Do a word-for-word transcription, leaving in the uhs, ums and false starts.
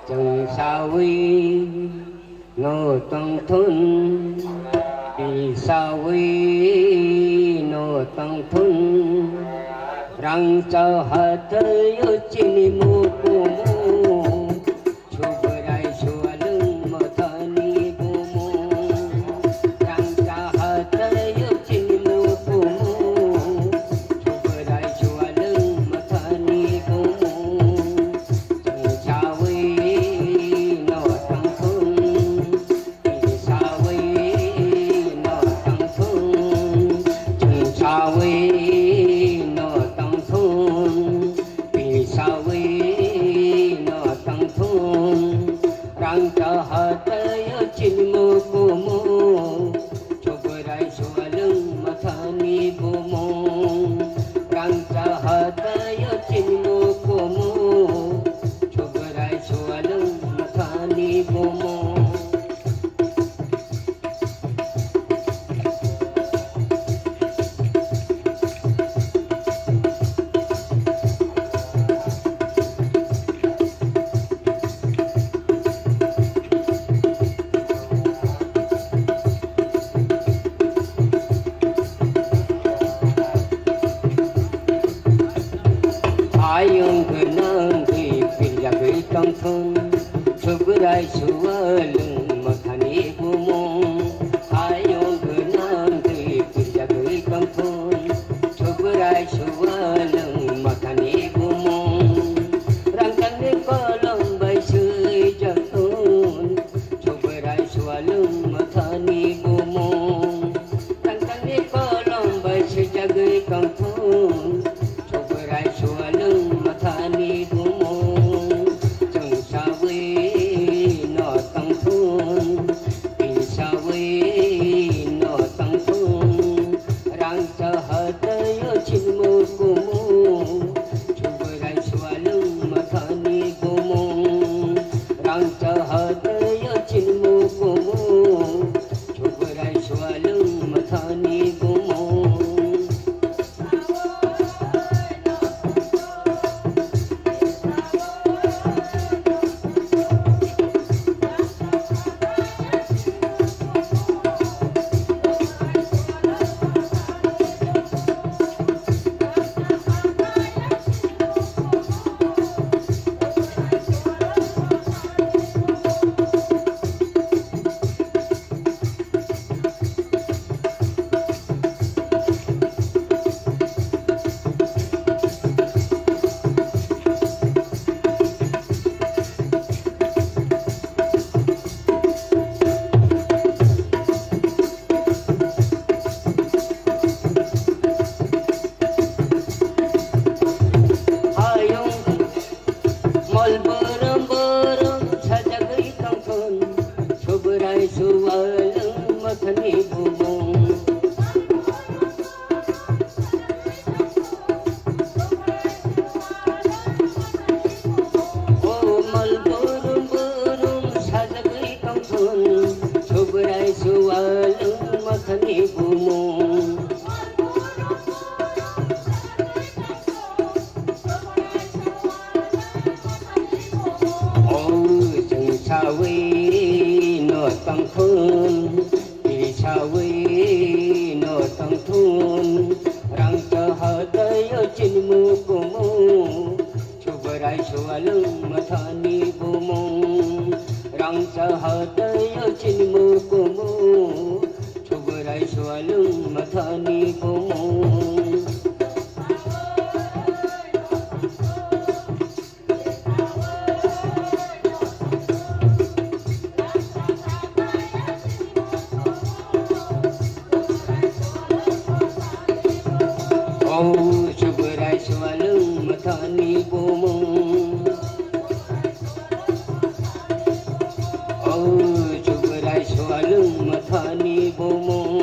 Chwng sawi no tongthun, twi sawi no tongthun, rangchak hathai o chini mukumu, Subrai sualwng mothani bumu, rangchak hathai o chini mukumu, Subrai sualwng mothani bumu. Chwng sawi no tongthun, twi sawi no tongthun, chwng sawi no tongthun, twi sawi no tongthun, rangchak hathai o chini mukumu. Subrai sualwng mothani bumu, rangchak hathai o chini mukumu. Subrai sualwng mothani bumu. Ayung gwnang twi pirjagwi tongthun, Subrai sualwng mothani bumung. Ayung gwnang twi pirjagwi tongthun, Subrai sualwng mothani bumung. Rangchakni kolom bai swijak thun, Subrai sualwng mothani bumung. Rangchakni kolom bai swijagwi tongthun, Subrai sualwng mothani bumung. Chwng sawi no tongthun, twi sawi no tongthun, rangchak hathai o chini mukumu. Subrai sualwng mothani bumung, rangchak hathai o chini mukumu. Subrai sualwng mothani bumung. Hayung mol borom borom sajagwi tongthun, Subrai sualwng mothani bumung. O mol borom borom sajagwi tongthun, Subrai sualwng mothani bumung. O chwng sawi no tongthun, twi sawi no tongthun, rangchak hathai o chini mukumu. Subrai sualwng mothani bumung, rangchak hathai o chini mukumu. Subrai sualwng mothani bumung. O Subrai sualwng mothani bumung. O Subrai sualwng mothani bumung.